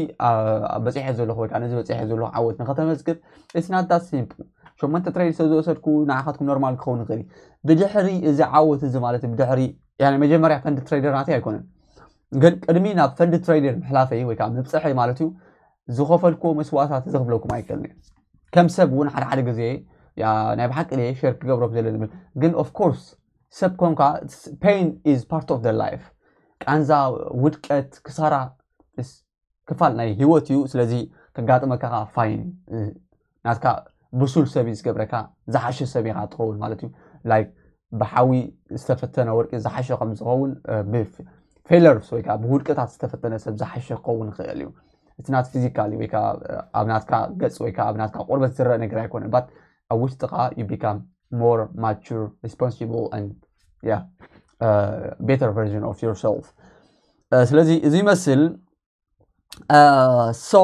በፂሐ ዘለኹ ወይ ከዓ ነዚ በፂሐ ዘለኹ ዓወት ንከተመዝግብ it's not that simple። ሸሞንተ ትሬድ ስለ ዝወሰድኩ ንዓኻትኩም ኖርማል ክኸውን ይኽእል እዩ። ብድሕሪ እዚ ዓወት እዚ ማለት ብድሕሪ መጀመርያ ፈንድ ትሬደር ናተይ ኣይኮነን፣ ግን ቅድሚ ናብ ፈንድ ትሬደር ምሕላፈይ ወይ ከዓ ምብፅሐይ ማለት እዩ ዝኸፈልኩዎ መስዋእታት እዚ ክብለኩም ኣይክእልን እየ። ከም ሰብ እውን ሓደ ሓደ ግዜ ናይ ብሓቂ ሸር ክገብሮም ዘለኒ ግን of course ሰብ ኮንካ pain is part of the life። ቃንዛ፣ ውድቀት፣ ክሳራ ክፋል ናይ ህይወት እዩ። ስለዚ ከጋጥመካ ከዓ fine ናትካ ብሱል ሰብ እዩ ዝገብረካ። ዝሓሸ ሰብ ኢኻ ትኸውን ማለት እዩ። Like ብሓዊ ዝተፈተነ ወርቂ ዝሓሸ ከም ዝኸውን ብ failures ወይ ከዓ ብውድቀታት ዝተፈተነ ሰብ ዝሓሸ ክኸውን ይኽእል እዩ። እቲ ናት ፊዚካሊ ወይ ከዓ ኣብ ናትካ ገፅ ወይ ከዓ ኣብ ናትካ ቆርበት ዝረአ ነገር ኣይኮነን። But ኣብ ውሽጥኻ you become more mature, responsible and yeah better version of yourself። ስለዚ እዚ ይመስል። So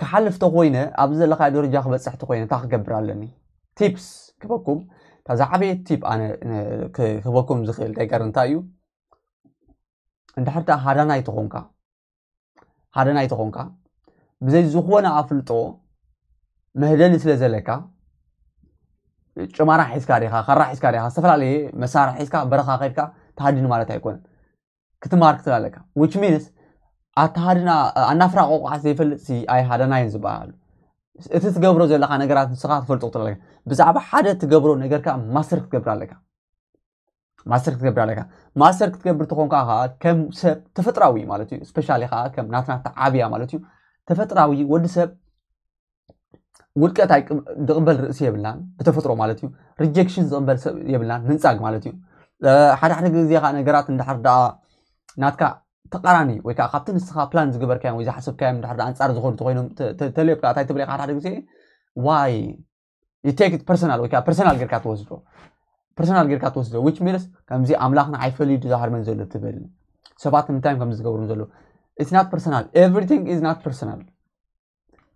ክሓልፍ ተኮይነ ኣብዚ ዘለካ ደረጃ ክበፅሕ ተኮይነ እንታይ ክገብር ኣለኒ? ቲፕስ ክበኩም እታ ዝዓበየ ቲፕ ኣነ ክበኩም ዝኽእል ነገር እንታይ እዩ? እንድሕር ደኣ ሃዳናይ ተኾንካ ሃዳናይ ተኾንካ ብዘይ ዝኾነ ኣፍልጦ መህደኒ ስለ ዘለካ ጭማራ ሒዝካ ዲኻ፣ ካራ ሒዝካ ዲኻ፣ ዝተፈላለየ መሳርሒ ሒዝካ በረኻ ከድካ ትሃድን ማለት ኣይኮነን። ክትማር ክትላለካ which means ኣተሃድና ኣናፍራ ቆቋሕ ዘይፈልጥ ሲ ኣይ ሃዳናይን ዝበሃሉ እቲ ትገብሮ ዘለካ ነገራት ንስኻ ትፈልጦ ክትላለካ ብዛዕባ ሓደ ትገብሮ ነገርካ ማስተር ክትገብር ኣለካ። ማስተር ክትገብር ኣለካ። ማስተር ክትገብር ተኾንካ ከዓ ከም ሰብ ተፈጥራዊ ማለት እዩ። ስፔሻሊ ከዓ ከም ናትና ተዓብያ ማለት እዩ። ተፈጥራዊ ወዲ ሰብ ውድቀት ድቕበል ርእሲ የብልናን ብተፈጥሮ ማለት እዩ። ሪጀክሽን ዝቕበል ሰብ የብልናን ምንጻግ ማለት እዩ። ሓደ ሓደ ግዜ ከዓ ነገራት እንድሕር ደኣ ናትካ ተቃራኒ ወይ ከዓ ካብቲ ንስኻ ፕላን ዝገበርካዮም ወይ ዝሓሰብካዮም እንድሕር ደኣ ኣንጻር ዝኾኑ ተኮይኖም ተልዮብካ እንታይ ትብል ኢኻ ሓደ ሓደ ግዜ ዋይ you take it personal ወይ ከዓ ፐርሰናል ጌርካ ትወስዶ ፐርሰናል ጌርካ ትወስዶ which means ከምዚ ኣምላኽና ኣይፈልዩ ዝሃርመን ዘሎ ትብል ሰባት ንምንታይ ከም ዝገብሩ ዘሎ it's not personal, everything is not personal.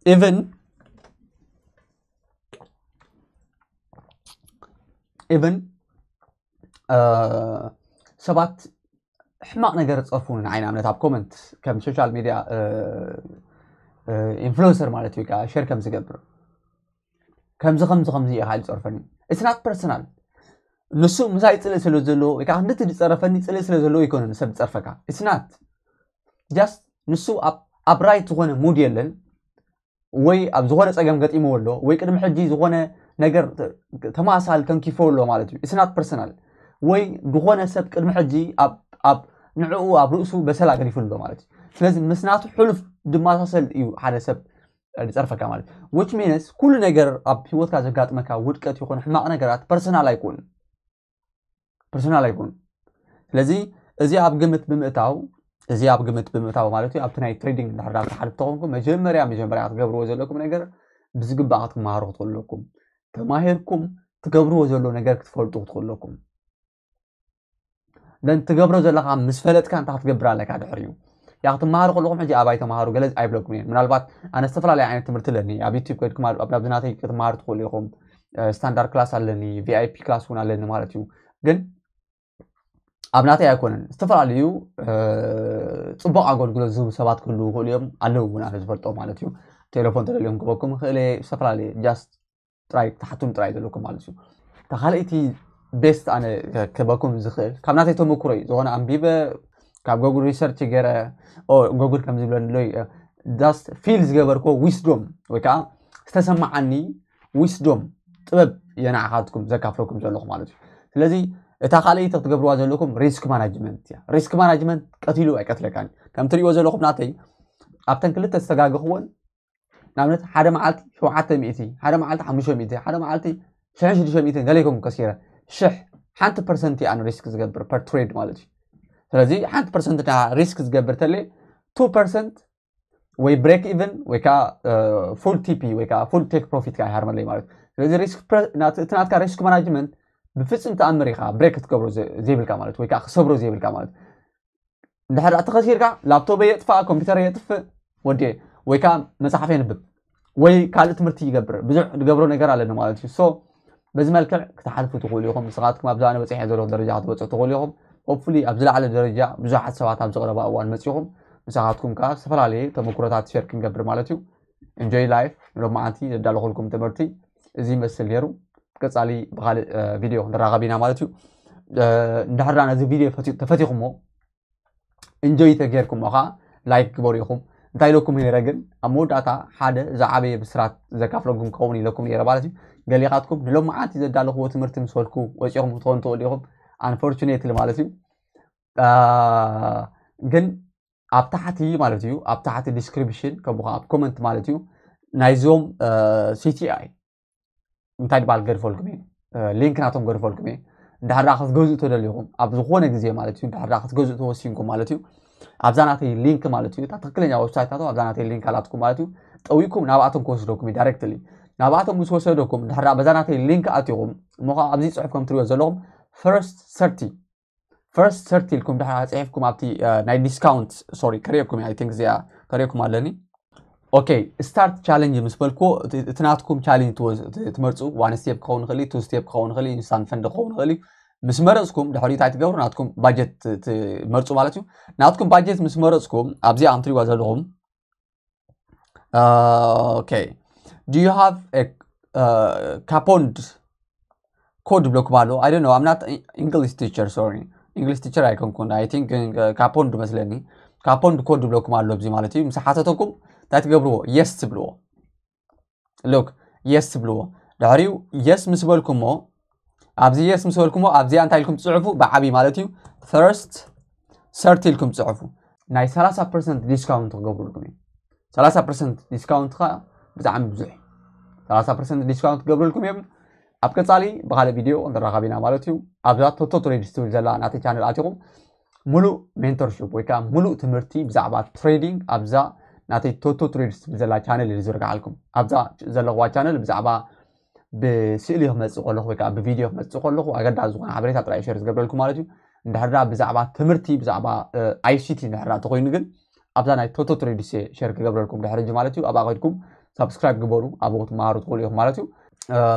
Even even ሰባት ሕማቕ ነገር ዝፀርፉ ንዓይ ንኣብነት ኣብ ኮመንት ከም ሶሻል ሚድያ ኢንፍሉንሰር ማለት እዩ ከዓ ሸር ከም ዝገብር ከምዚ ከምዚ ከምዚ ኢኻ ዝፀርፈኒ it's not personal። ንሱ ምሳይ ፅልእ ስለ ዘለዎ ወይ ከዓ ክንድቲ ዝፀረፈኒ ፅልእ ስለ ዘለዎ ይኮነ ንሰብ ዝፀርፈካ it's not just ንሱ ኣብ ራይት ዝኾነ ሙድ የለን ወይ ኣብ ዝኾነ ፀገም ገጢሞ ኣሎ ወይ ቅድሚ ሕጂ ዝኾነ ነገር ተማሳል ተንኪፎ ኣሎ ማለት እዩ it's not personal። ወይ ዝኾነ ሰብ ቅድሚ ሕጂ ኣብ ንዕኡ ኣብ ርእሱ በሰላ ገዲፉ ኣሎ ማለት እዩ። ስለዚ ምስ ናቱ ሕሉፍ ድማሳሰል እዩ ሓደ ሰብ ዝፀርፈካ ማለት which means ኩሉ ነገር ኣብ ህይወትካ ዘጋጥመካ ውድቀት ይኹን ሕማቕ ነገራት ፐርሰናል ኣይኮን ፐርሰናል ኣይኮን። ስለዚ እዚ ኣብ ግምት ብምእታው እዚ ኣብ ግምት ብምእታው ማለት እዩ ኣብቲ ናይ ትሬዲንግ እንድሕር ዳ ትሓልፍ ተኾንኩም መጀመርያ መጀመርያ ክትገብርዎ ዘለኩም ነገር ብዝግባእ ክትመሃሩ ክትኽእሉ ኣለኩም። ተማሂርኩም ትገብርዎ ዘሎ ነገር ክትፈልጡ ክትኽእሉ ኣለኩም። ደን ትገብሮ ዘለካ ምስ ፈለጥካ እንታይ ክትገብር ኣለካ ድሕር እዩ ያ ክትመሃሩ ከለኹም ሕጂ ኣባይ ተምሃሩ ገለ ኣይብለኩም እየ ምናልባት ኣነ ዝተፈላለዩ ዓይነት ትምህርቲ ኣለኒ ኣብ ዩቲብ ከድኩም ኣብ ናብዚ ናተይ ክትመሃሩ ትኽእሉ ኢኹም። ስታንዳርድ ክላስ ኣለኒ ቪኣይፒ ክላስ እውን ኣለኒ ማለት እዩ። ግን ኣብ ናተይ ኣይኮነን ዝተፈላለዩ ፅቡቅ ኣገልግሎት ዝህቡ ሰባት ክህልዉ ይኽእሉ እዮም ኣለዉ እውን ኣነ ዝፈልጦ ማለት እዩ። ቴሌፎን ተደልዮም ክበኩም ይኽእል እየ ዝተፈላለዩ ጃስት ጥራይ ክትሓቱን ጥራይ ዘለኩም ማለት እዩ። እታ ካልኣይቲ ቤስት ኣነ ክበኩም ዝኽእል ካብ ናተይ ተመክሮ እዩ ዝኾነ ኣንቢበ ካብ ጎግል ሪሰርች ገረ ጎግል ከም ዝብለኒ ኣሎ ዳስት ፊል ዝገበርኮ ዊስዶም ወይ ከዓ ዝተሰማዓኒ ዊስዶም ጥበብ የናዕኻትኩም ዘካፍለኩም ዘለኹ ማለት እዩ። ስለዚ እታ ካልኣይቲ ክትገብርዋ ዘለኩም ሪስክ ማናጅመንት እያ። ሪስክ ማናጅመንት ቀቲሉ ኣይቀትለካን ከም ትሪእዎ ዘለኹም ናተይ ኣብተን ክልተ ዝተጋገኽዎን ንኣብነት ሓደ መዓልቲ ሸውዓተ ሚእቲ ሓደ መዓልቲ ሓሙሽተ ሚእቲ ሓደ መዓልቲ ሽሕን ሽዱሽተ ሚእትን ገለይኩም ከሲረ ሽሕ ሓንቲ ፐርሰንት እየ ኣነ ሪስክ ዝገብር ፐር ትሬድ ማለት እዩ። ስለዚ ሓንቲ ፐርሰንት ዳ ሪስክ ዝገብር ተለ ቱ ፐርሰንት ወይ ብሬክ ኢቨን ወይ ከዓ ፉል ቲፒ ወይ ከዓ ፉል ቴክ ፕሮፊት ከዓ ይሃርመለይ ማለት እዩ። ስለዚ ሪስክ እቲ ናትካ ሪስክ ማናጅመንት ብፍጹም ተኣምር ኢኻ ብሬክ ክትገብሮ ዘይብልካ ማለት ወይ ከዓ ክሰብሮ ዘይብልካ ማለት። እንድሕር ተኸሲርካ ላፕቶፕ የጥፋእ፣ ኮምፒውተር የጥፍእ፣ ወዲ ወይ ከዓ መፅሓፍ የንብብ ወይ ካልእ ትምህርቲ ይገብር፣ ብዙሕ ዝገብሮ ነገር ኣለኒ ማለት እዩ። ሶ በዚ መልክዕ ክትሓልፉ ትኽእሉ ኢኹም። ንስኻትኩም ኣብዛ ኣነ በፂሐ ዘለኹ ደረጃ ክትበፅሑ ትኽእሉ ኢኹም። ሆፕፉሊ ኣብ ዝለዓለ ደረጃ ብዙሓት ሰባት ኣብዚ ቀረባ እዋን መፂኹም ምሳኻትኩም ከዓ ዝተፈላለየ ተመክሮታት ሸር ክንገብር ማለት እዩ። ኢንጆይ ላይፍ። ንሎማዓንቲ ዘዳለኹልኩም ትምህርቲ እዚ ይመስል ነይሩ። ቀፃሊ ብካልእ ቪድዮ ክንራኸብ ኢና ማለት እዩ። እንድሕር ነዚ ቪድዮ ተፈቲኹሞ ኢንጆይ ተጌርኩሞ ከዓ ላይክ ግበሩ ኢኹም። እንታይ ኢለኩም ነይረ ግን ኣብ መወዳእታ ሓደ ዝዓበየ ብስራት ዘካፍለኩም ክኸውን ኢለኩም ነይረ ማለት እዩ። ገሊኻትኩም ንሎማዓንቲ ዘዳለኽዎ ትምህርቲ ምስ በልኩ ወፂኹም ክትኾኑ ትኽእሉ ኢኹም። ኣንፎርቹኔትሊ ማለት እዩ። ግን ኣብ ታሕቲ ማለት እዩ ኣብ ታሕቲ ዲስክሪፕሽን ከምኡ ከዓ ኣብ ኮመንት ማለት እዩ ናይዞም ሲቲኣይ እንታይ ድባል ገድፈልኩም እየ ሊንክ ናቶም ገድፈልኩም እየ። እንድሕር ክትገዝኡ ተደሊኹም ኣብ ዝኾነ ግዜ ማለት እዩ እንድሕር ክትገዝኡ ተወሲንኩም ማለት እዩ ኣብዛ ናተይ ሊንክ ማለት እዩ እታ ትክክለኛ ዌብሳይት ናቶም ኣብዛ ናተይ ሊንክ ኣላትኩም ማለት እዩ። ጠዊኩም ናብኣቶም ክወስደኩም እዩ ዳይሬክትሊ። ናብኣቶም ምስ ወሰደኩም እንድሕር በዛ ናተይ ሊንክ ኣትኹም እሞ ከዓ ኣብዚ ፅሑፍ ከም ትሪኦ ዘለኹም ፈርስት ሰርቲ ፈርስት ሰርቲ ኢልኩም ድሓ ፅሒፍኩም ኣብቲ ናይ ዲስካውንት ሶሪ ከሪእኩም ኣይ ቲንክ እዚኣ ከሪእኩም ኣለኒ። ኦኬ ስታርት ቻለንጅ ምስ በልኩ እቲ ናትኩም ቻለንጅ ትመርፁ ዋን ስቴፕ ክኸውን ይኽእል ቱ ስቴፕ ክኸውን ይኽእል ኢንስታንት ፈንድ ክኸውን ይኽእል እዩ። ምስ መረፅኩም ድሕሪ እንታይ ትገብሩ ናትኩም ባጀት ትመርፁ ማለት እዩ። ናትኩም ባጀት ምስ መረፅኩም ኣብዚኣ ከም ትሪእዋ ዘለኹም ኦኬ do you have a ካፖንድ ኮድ ብለኩም ኣሎ። I don't know I'm not English teacher sorry English teacher ኣይኮንኩን። I think ካፖንድ መስለኒ ካፖንድ ኮድ ብለኩም ኣሎ ኣብዚ ማለት እዩ። ምስ ሓተተኩም እንታይ ትገብርዎ? የስ ትብልዎ። ሉክ የስ ትብልዎ። ድሕሪኡ የስ ምስ በልኩሞ ኣብዚ የስ ምስ በልኩሞ ኣብዚኣ እንታይ ኢልኩም ትፅሕፉ? ብዓብዪ ማለት እዩ ፈርስት ሰርቲ ኢልኩም ትፅሕፉ። ናይ ሰላሳ ፐርሰንት ዲስካውንት ክገብሩልኩም እዩ። ሰላሳ ፐርሰንት ዲስካውንት ከዓ ብጣዕሚ ብዙሕ እዩ። ሰላሳ ፐርሰንት ዲስካውንት ክገብሩልኩም እዮም። ኣብ ቀፃሊ ብካልእ ቪድዮ ክንራኸብ ኢና ማለት እዩ። ኣብዛ ቶቶ ትሬድስ ትብል ዘላ ናተይ ቻነል ኣቲኹም ሙሉእ ሜንተርሽፕ ወይ ከዓ ሙሉእ ትምህርቲ ብዛዕባ ትሬዲንግ ኣብዛ ናተይ ቶቶ ትሬድስ ትብል ዘላ ቻነል እዩ ዝርግሓልኩም። ኣብዛ ዘለኽዋ ቻነል ብዛዕባ ብስእሊ ክመፅእ ከለኹ ወይ ከዓ ብቪድዮ ክመፅእ ከለኹ ኣገዳሲ ዝኾነ ሓበሬታ ጥራይ ሸር ዝገብረልኩም ማለት እዩ። እንድሕር ብዛዕባ ትምህርቲ ብዛዕባ ኣይሲቲ እንድሕር ተኮይኑ ግን ኣብዛ ናይ ቶቶ ትሬድስ ሸር ክገብረልኩም ድሕር ሕጂ ማለት እዩ። ኣብኣ ከድኩም ሳብስክራይብ ግበሩ ኣብኡ ክትመሃሩ ትኽእሉ ኢኹም ማለት እዩ።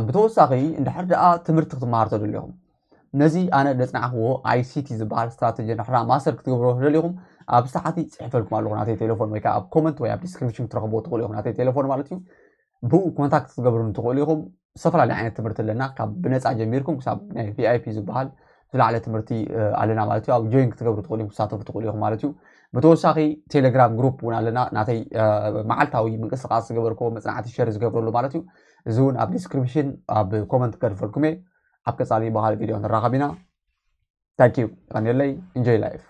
ብተወሳኺ እንድሕር ደኣ ትምህርቲ ክትመሃሩ ተደሊኹም ነዚ ኣነ ዘፅናዕክዎ ኣይሲቲ ዝበሃል ስትራተጂ እንድሕር ማስተር ክትገብሮ ተደሊኹም ኣብ ታሕቲ ፅሒፈልኩም ኣለኹ ናተይ ቴሌፎን ወይ ከዓ ኣብ ኮመንት ወይ ኣብ ዲስክሪፕሽን ክትረኽብዎ ትኽእሉ ኢኹም ናተይ ቴሌፎን ማለት እዩ። ብኡ ኮንታክት ክትገብሩኒ ትኽእሉ ኢኹም። ዝተፈላለዩ ዓይነት ትምህርቲ ኣለና ካብ ብነፃ ጀሚርኩም ክሳብ ናይ ቪኣይፒ ዝበሃል ዝለዓለ ትምህርቲ ኣለና ማለት እዩ። ኣብ ጆይን ክትገብሩ ትኽእሉ ኢኹም ክሳተፉ ትኽእሉ ኢኹም ማለት እዩ። ብተወሳኺ ቴሌግራም ግሩፕ እውን ኣለና ናተይ መዓልታዊ ምንቅስቃስ ዝገበርክዎ መፅናዕቲ ሸር ዝገብረሉ ማለት እዩ። እዚ እውን ኣብ ዲስክሪፕሽን ኣብ ኮመንት ክገድፈልኩም እየ። ኣብ ቀፃሊ ብካልእ ቪድዮ ንራኸብ ኢና። ታንኪዩ። የቐንየለይ። ኢንጆይ ላይፍ።